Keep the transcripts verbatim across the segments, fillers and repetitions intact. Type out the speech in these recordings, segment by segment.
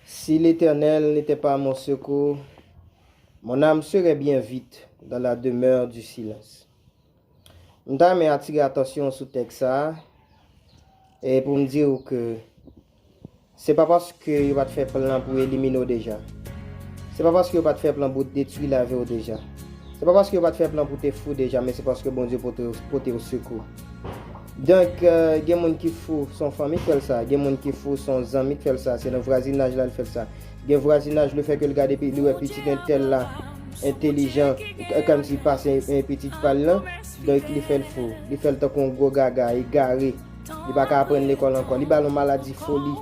Si l'Éternel n'était pas mon secours, mon âme serait bien vite dans la demeure du silence. M ta renmen atire atansyon sou tèks sa a, e pou m di w ke se pa paske yo pa t fè plan pou elimine w deja. Se pa paske yo pa t fè plan pou detwi lavi w deja. Se pa paske yo pa t fè plan pou te fou deja, men se paske Bondye pote, pote w sekou. Donk, euh, gen moun ki fou, se yon fanmi k fè l sa. Gen moun ki fou, se yon zanmi k fè l sa. Se nan vwazinaj la l fè l sa. Gen vwazinaj, lefètke l gade, li wè pitit entèl la entèlijan, k- kòmsi pase, eh, pitit pa l lan. Donk, li fè l fou. Li fè l tankou yon gwo gaga, egare. Li pa ka aprann lekòl ankò. Li ba l yon maladi foli.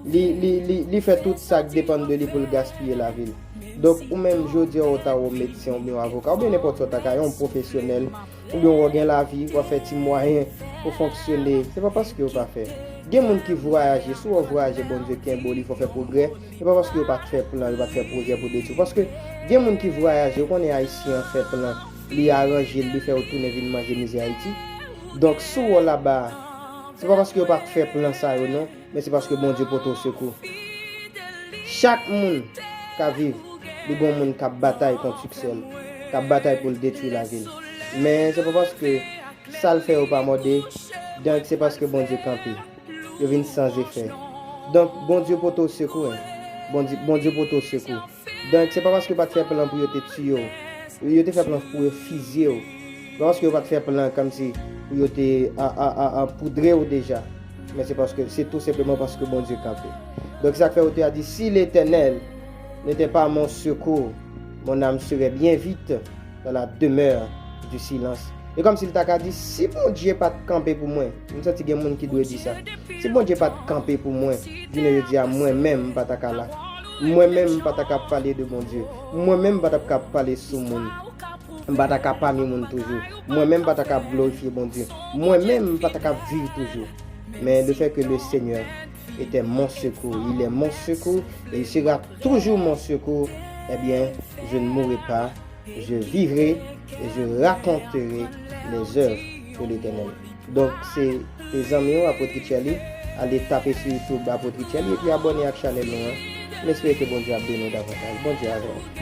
Li, li, li, li fè tout sa k depann de li pou l gaspiye lavi l. Donk, ou menm, jodi a, ou ta wè yon medsen oubyen yon avoka, oubyen nenpòt sa w ta ka ye, yon pwofesyonèl, oubyen w gen lavi, w ap fè ti mwayen pou fonksyone. Se pa paske yo pa fè. Gen moun ki vwayaje, si w ap vwayaje, Bondye kenbe w, li fè w fè pwogrè. Se pa paske yo pa t fè plan, yo pa t fè pwojè pou detwi w. Paske gen moun ki vwayaje, ou konnen Ayisyen an fè plan, li aranje l, li fè yo tounen vin manje mizè Ayiti. Donk, si w laba a, se pa paske yo pa t fè plan sa yo, non, men se paske Bondye pote w sekou. Chak moun k ap viv, li gon moun k ap batay kont siksè l, k ap batay pou l detwi lavi l. Men se pa paske sa l fè yo pa mòde, donk se paske Bondye kanpe. Yo vin san efè. Donk, Bondye pote w sekou, en. Bondye, Bondye pote w sekou. Donk, se pa paske yo pa t fè plan pou yo te tiye w. Yo te fè plan pou yo fizye w. Se pa paske yo pa t fè plan kòmsi pou yo te a, a, a, a poudre w deja. Men se paske, se tou senpleman paske Bondye kanpe. Donk, sa k fè otè a di, si l'Éternel n'était pas mon secours, mon âme serait bien vite dans la demeure du silence. E kòmsi l ta ka di, si Bondye pa t kanpe pou mwen, m santi gen moun ki dwe di sa. Si Bondye pa t kanpe pou mwen, jounen jodi a, mwen menm, m pa ta ka la. Mwen menm, m pa ta ka pale de Bondye. Mwen menm, m pa ta ka pale sou moun. M pa ta ka pami moun toujou. Mwen menm, m pa ta ka glorifye Bondye. Mwen menm, m pa ta ka viv toujou. Men le fait que le Seigneur était mon secours, il est mon secours et il sera toujours mon secours, eh bien, je ne mourrai pas, je vivrai et je raconterai les œuvres de l'Éternel. Donk, se, se zanmi w, Apot Richelly. Ale tape sou YouTube Apot Richelly epi abòne ak chanèl nou an. M espere ke Bondye ap beni w davantaj. Bondye avè w.